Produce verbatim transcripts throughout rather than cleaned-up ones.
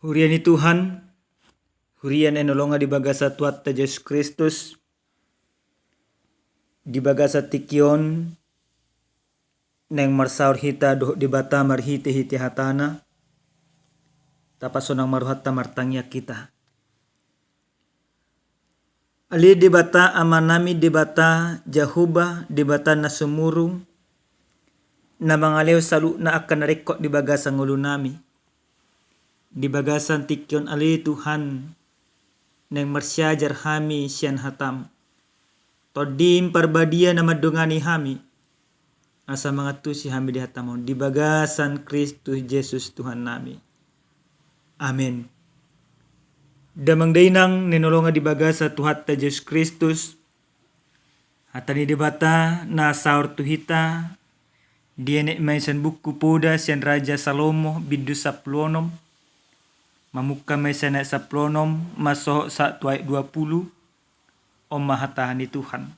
Huria ni Tuhan, huria na hinaholongan di bagasan Tuhanta Jesus Kristus, di bagasan tingki on naeng marsaor hita dohot Debata marhitehite hataNa, tapasonang ma rohanta, martangiang hita. Ale Debata Amanami, Debata Jahowa, Debata na sumurung, na mangalehon saluhutna angka na ringkot di bagasan ngolunami. Di bagasan tingki on ale Tuhan, naeng marsiajar hami sian hataM. TondiM Parbadia na mandongani hami, asa mangantusi hami di hataM on, di bagasan Kristus Jesus Tuhannami. Amen. Damang dainang na hinaholongan di bagasan Tuhanta Jesus Kristus, hata ni Debata na saor tu hita, dienet ma i sian buku Poda sian Raja Salomo, bindu sampulu onom, mamungka ma i sian ayat sampulu onom, masohot sahat tu ayat dua pulu, on ma hata ni Tuhan.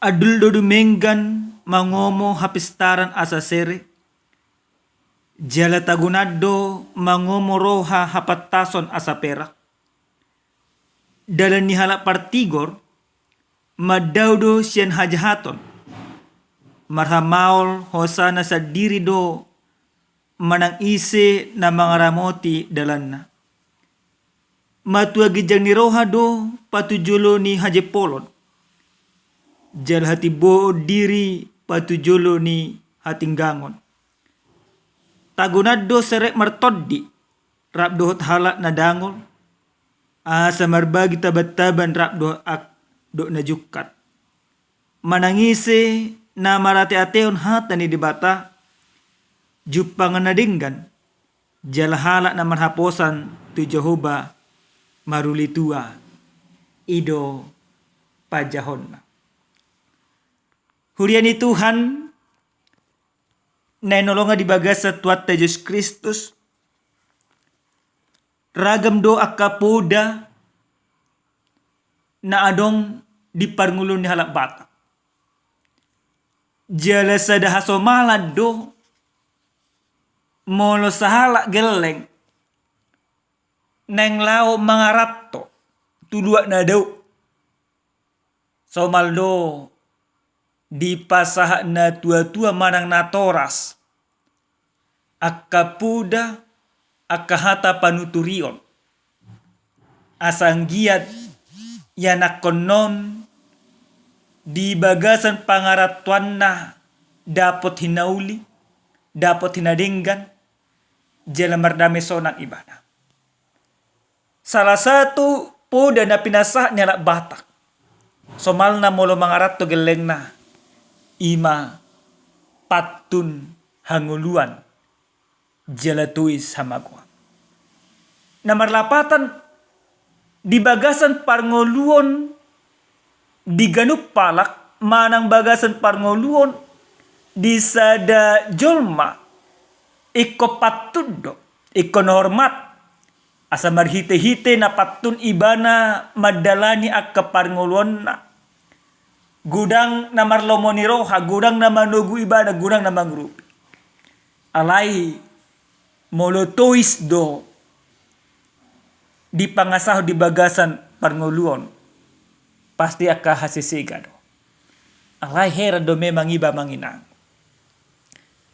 Andul do dumenggan mangomo hapistaran asa sere, jala tagonan do mangomo roha hapantason asa perak. Dalan ni halak partigor mandao do sian hajahaton, marhamaol hosana sandiri do manang ise na mangaramoti dalanna. Matua ginjang ni roha do patujolo ni hajempolon, jala hatimboon diri patujolo ni hatinggangon. Tagonan do serep martondi rap dohot halak na dangol, asa marbagi tabantaban rap dohot aek dohot na jungkat. Manang ise na marateatehon hata ni Debata, jumpangan na denggan, jala halak na marhaposan tu Jahowa marulitua, i do panjahonna. Huria ni Tuhan na hinaholongan di bagasan Tuhanta Jesus Kristus, ragam do angka poda na adong di parngoluon ni halak Batak. Jala sada hasomalan do molo sahalak gelleng naeng laho mangaranto tu luat na dao. Somal do dipasahat natuatua manang natoras angka poda, angka hata panuturion, asa anggiat ianakhon on di bagasan pangarantoanna dapot hinauli, dapot hinadenggan, jala mardame sonang ibana. Salah satu poda na pinasahat ni halak Batak, somalna molo mangaranto gellengna, i ma pantun hangoluan jala tois hamagoan. Na marlapatan, di bagasan parngoluon di ganup halak manang bagasan parngoluon di sada jolma, ingkon pantun do, ingkon hormat, asa marhitehite na pantun ibana mandalani angka parngoluonna. Godang na marlomo ni roha, godang na manogu ibana, godang na mangurupi. Alai molo tois do dipangasahon di bagasan parngoluon, pasti angka hasesega do. Alai heran do memang iba manginang,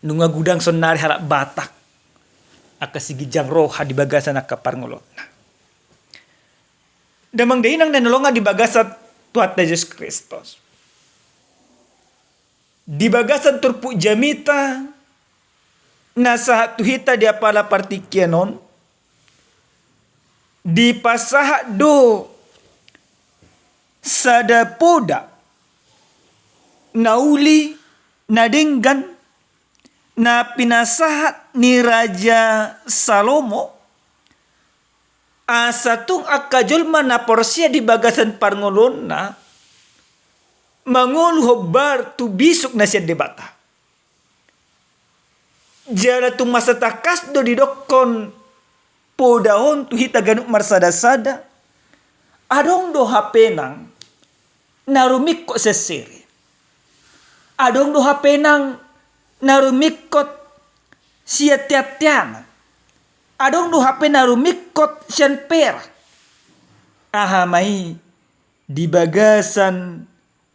nunga godang saonnari halak Batak angka siginjang roha di bagasan angka parngoluonna. Damang dainang na hinaholongan di bagasan Tuhanta Jesus Kristus, di bagasan turpuk jamita na sahat tu hita di apala partingkian on, dipasahat do sada poda na uli, na denggan, na pinasahat ni Raja Salomo, asa tung angka jolma na porsea di bagasan parngoluonna mangolu hombar tu bisuk na sian Debata. Jala tung masa tangkas do didokkon poda on tu hita ganup marsadasada, adong do hape nang na rumingkot sian sere. Adong do hape nang na rumingkot sian teanteangan. Adong do hape na rumingkot sian perak. Aha ma i? Di bagasan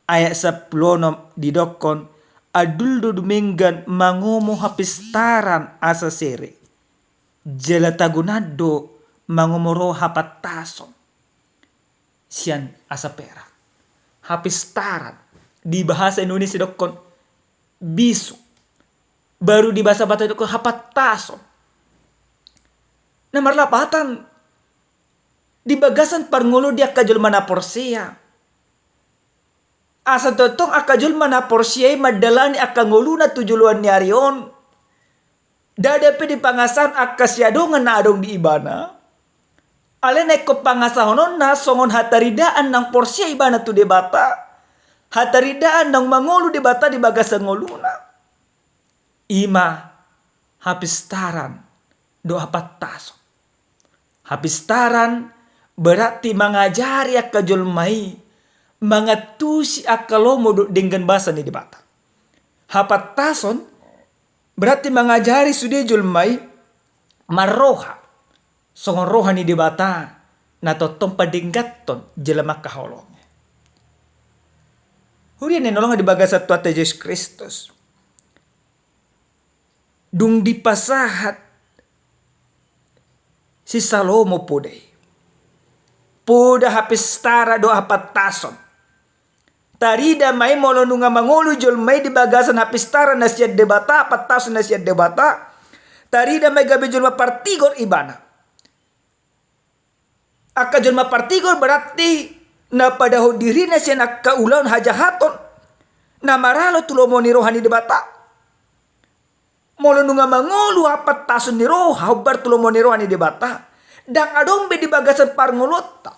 ayat sampulu onom didokkon, andul do dumenggan mangomo hapistaran asa sere. Jala tagonan do mangomo roha hapantason sian asa perak. Hapistaran, di bahasa Indonesia didokkon bisuk. Baru di bahasa Batak didokkon hapantason. Na marlapatan, di bagasan parngoluon di angka jolma na porsea. Asa tongtong angka jolma na porsea i mandalani angka ngoluna tu joloan ni ari on, ndada pe dipangasahon angka siadongan na adong di ibana. Alai na ingkon pangasahononna songon hataridaan naung porsea ibana tu Debata, hataridaan naung mangolu Debata di bagasan ngoluna. I ma hapistaran dohot hapantason. Hapistaran berarti mangajari angka jolma i mangantusi angka lomo dohot denggan basa ni Debata. Hapantason berarti mangajari sude jolma i marroha songon roha ni Debata na tongtong padengganhon jala mangkaholongi. Huria na hinaholongan di bagasan Tuhanta Jesus Kristus, dung dipasahat si Salomo poda i, poda hapistaran dohot hapantason. Tarida ma i molo nunga mangolu jolma i di bagasan hapistaran na sian Debata, hapantason na sian Debata, tarida ma i gabe jolma partigor ibana. Angka jolma partigor berarti na padahon dirina sian angka ulaon hajahaton na maralo tu lomo ni roha ni Debata. Molo nunga mangolu hapantason ni roha hombar tu lomo ni roha ni Debata, ndang adong be di bagasan parngoluonta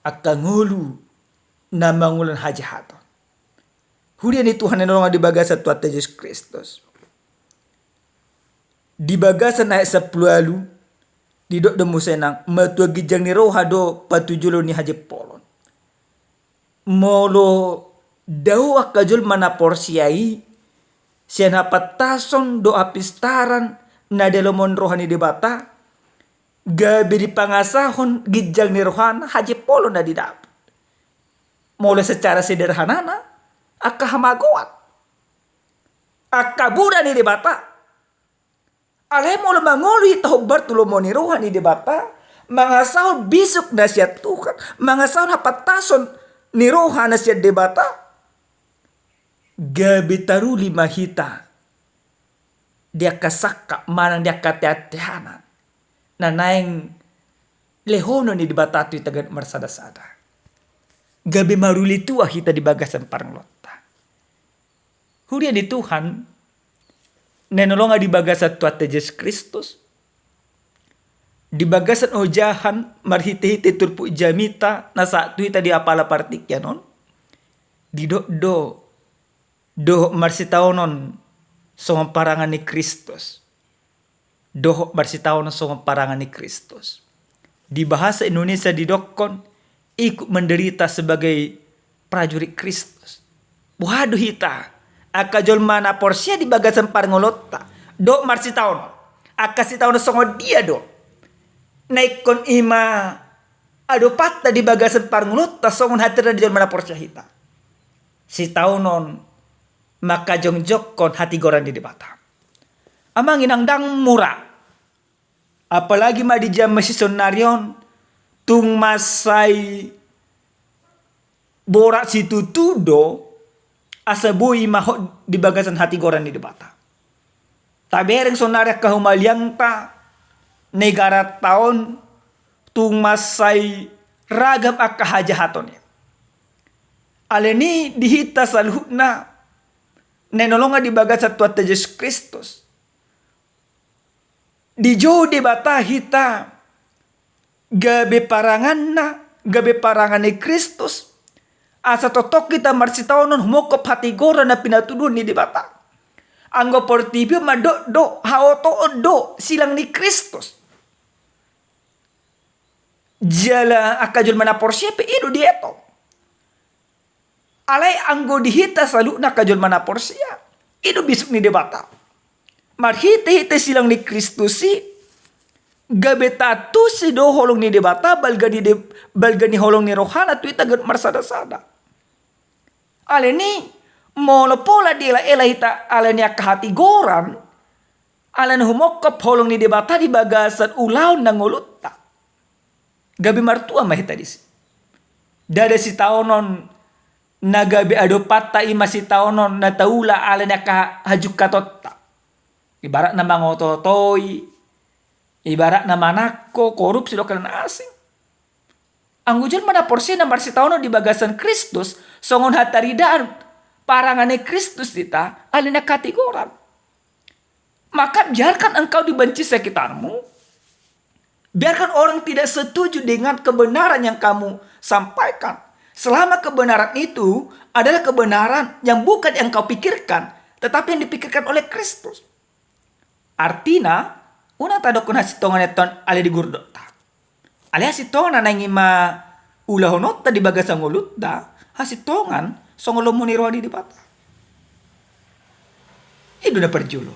angka ngolu na mangulahon hajahaton. Huria ni Tuhan na hinaholongan di bagasan Tuhanta Jesus Kristus, di bagasan ayat sampulu ualu didok do muse nang, matua ginjang ni roha do patujolo ni hajepolon. Molo dao angka jolma na porsea i sian hapantason dohot hapistaran na di lomo ni roha ni Debata, gabe dipangasahon ginjang ni rohana hajepolon na didapot. Molo secara sederhanana, angka hamagoan, angka boda ni Debata. Alai molo mangolu hita hombar tu lomo ni roha ni Debata, mangasahon bisuk na sian Tuhan, mangasahon hapantason ni roha na sian Debata, gabe taruli ma hita di angka sangkap manang di angka teanteanan na naeng lehonon ni Debata tu hita ganup marsadasada. Gabe maruli tua hita di bagasan parngoluonta. Huria ni Tuhan na hinaholongan di bagasan Tuhanta Jesus Kristus, di bagasan ojahan marhitehite turpuk jamita na sahat tu hita di apala partingkian on, didok do dohot marsitaonon songon parangan ni Kristus. Dohot marsitaonon songon parangan ni Kristus. Di bahasa Indonesia didokkon, ikut menderita sebagai prajurit Kristus. Boha do hita angka jolma na porsea di bagasan parngoluonta dohot marsitaonon? Angka sitaonon songon dia do na ingkon i ma adopanta di bagasan parngoluonta songon hatiha di jolma na porsea hita? Sitaonon mangkajongjongkon hatigoran ni Debata. Amang inang, ndang mura. Apalagi ma di jaman sisonari on, tung mansai borat situtu do asa boi ma hot di bagasan hatigoran ni Debata. Tabereng sonari angka humaliangta, negaranta on, tung mansai ragam angka hajahaton i. Alani i di hita saluhutna na hinaholongan di bagasan Tuhanta Jesus Kristus, dijou Debata hita gabe paranganna, gabe parangan ni Kristus, asa tongtong hita marsitaonon humongkop hatigoran na pinatuduhon ni Debata. Anggo portibi on mandok do haotoon do silang ni Kristus. Jala angka jolma na porsea pe i do dieto. Alai anggo di hita saluhutna angka jolma na porsea, i do bisuk ni Debata. Marhitehite silang ni Kristus i, gabe taantusi do holong ni Debata, balga ni de-, balga ni holong ni rohana tu hita ganup marsada-sada. Alani i, molo pola diela-ela hita alani angka hatigoran, alani humongkop holong ni Debata di bagasan ulaon na ngolunta, gabe martua ma hita disi. Ndada sitaonon na gabe adopanta i ma sitaonon na taula alani angka hajungkatonta. Ibaratna mangoto-otoi, ibaratna manangko, korupsi dohot na asing. Anggo jolma na porsea na marsitaonon di bagasan Kristus, songon hataridaan parangan ni Kristus hita, alani angka hatigoran. Maka biarkan engkau dibenci sekitarmu, biarkan orang tidak setuju dengan kebenaran yang kamu sampaikan, selama kebenaran itu adalah kebenaran yang bukan yang kau pikirkan, tetapi yang dipikirkan oleh Kristus. Artina, unang tadokkon hasintongan i antong ale di gurdonta. Alai hasintongan na naeng i ma ulahononta di bagasan ngolunta, hasintongan songon lomo ni roha ni Debata. I do na parjolo.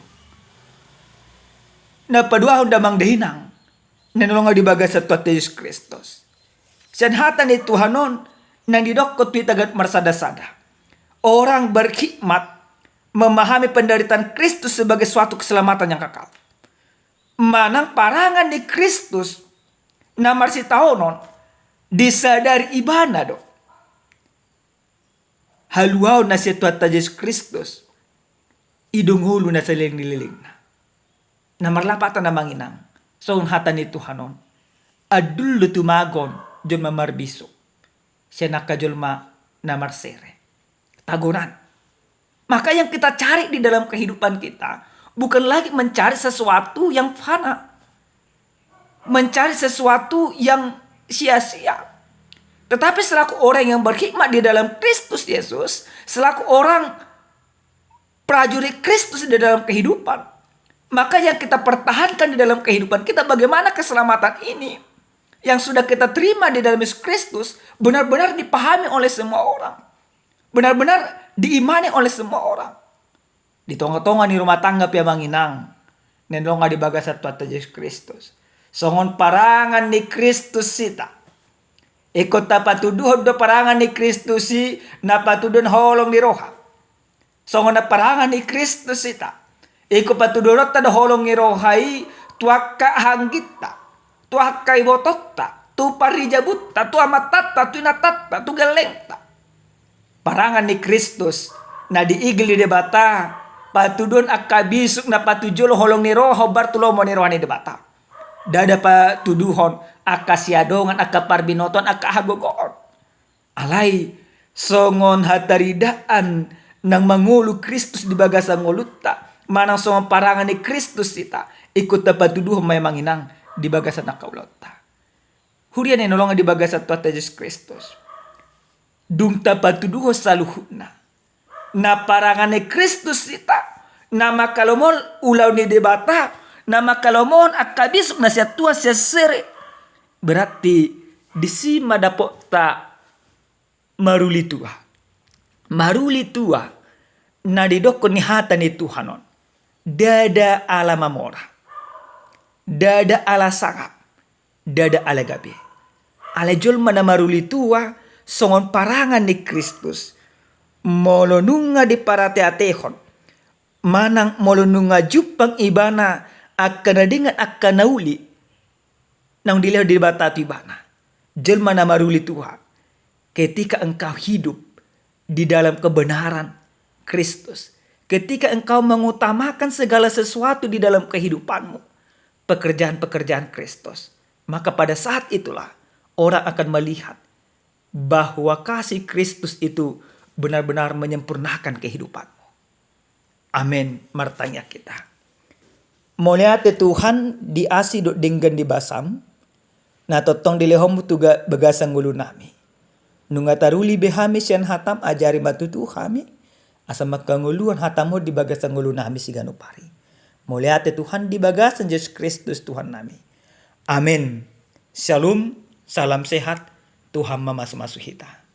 Na paduahon damang dainang na hinaholongan di bagasan Tuhanta Jesus Kristus, sian hata ni Tuhan on na nidokkon tu hita ganup marsada-sada. Orang berhikmat memahami penderitaan Kristus sebagai suatu keselamatan yang kekal. Manang parangan ni Kristus na marsitaonon disadari ibana do haluaon na sian Tuhanta Jesus Kristus i do ngolu na saleleng ni lelengna. Na marlapatan damang inang, songon hata ni Tuhan on, andul do tumagon jolma marbisuk sian angka jolma na marsere. Tagonan. Maka yang kita cari di dalam kehidupan kita bukan lagi mencari sesuatu yang fana, mencari sesuatu yang sia-sia. Tetapi selaku orang yang berhikmat di dalam Kristus Yesus, selaku orang prajurit Kristus di dalam kehidupan, maka yang kita pertahankan di dalam kehidupan kita, bagaimana keselamatan ini yang sudah kita terima di dalam Yesus Kristus benar-benar dipahami oleh semua orang, benar-benar diimani oleh semua orang. Di tonga-tonga ni rumah tangga pe amang inang, na hinaholongan di bagasan Tuhanta Jesus Kristus, songon parangan ni Kristus hita. Ingkon tapatuduhon do parangan ni Kristus i na patuduhon holong ni roha. Songon na parangan ni Kristus hita, ingkon patuduhononta do holong ni roha i tu angka hahaangginta, tu angka ibotonta, tu parrijabunta, tu amantanta, tu inantanta, tu gellengta. Parangan ni Kristus na diigil ni Debata patuduhon angka bisuk na patujolo holong ni roha hombar tu lomo ni roha ni Debata. Ndada patuduhon angka siadongan, angka parbinotoan, angka hagogoon. Alai songon hataridaan naung mangolu Kristus di bagasan ngolunta, manang songon parangan ni Kristus hita, ingkon tapatuduhon ma i amang inang di bagasan angka ulaonta. Huria na hinaholongan di bagasan Tuhanta Jesus Kristus, dung tapatuduhon saluhutna na parangan ni Kristus hita, na mangkalomohon ulaon ni Debata, na mangkalomohon angka bisuk na sian tua sian sere, berarti disi ma dapotta maruli tua. Maruli tua na didokkon ni hata ni Tuhan on, ndada ala mamora, ndada ala sangap, ndada ala gabe. Alai jolma na maruli tua songon parangan ni Kristus, molo nunga diparateatehon, manang molo nunga jumpang ibana angka na denggan, angka na uli, naung dilehon Debata tu ibana, jolma na maruli tua, ketika engkau hidup di dalam kebenaran Kristus, ketika engkau mengutamakan segala sesuatu di dalam kehidupanmu pekerjaan-pekerjaan Kristus, maka pada saat itulah orang akan melihat bahwa kasih Kristus itu benar-benar menyempurnakan kehidupanmu. Amen. Martangiang hita. Mauliate Tuhan di asi dohot denggan ni basaM na tongtong dilehonMu tu ga-, bagasan ngolunami. Nunga taruli be hami sian hataM, ajari ma tutu hami asa mangkangoluhon hataM on di bagasan ngolunami siganup ari. Mauliate Tuhan di bagasan Jesus Kristus Tuhannami. Amen. Shalom, salam sehat, Tuhan mamasu-masu hita.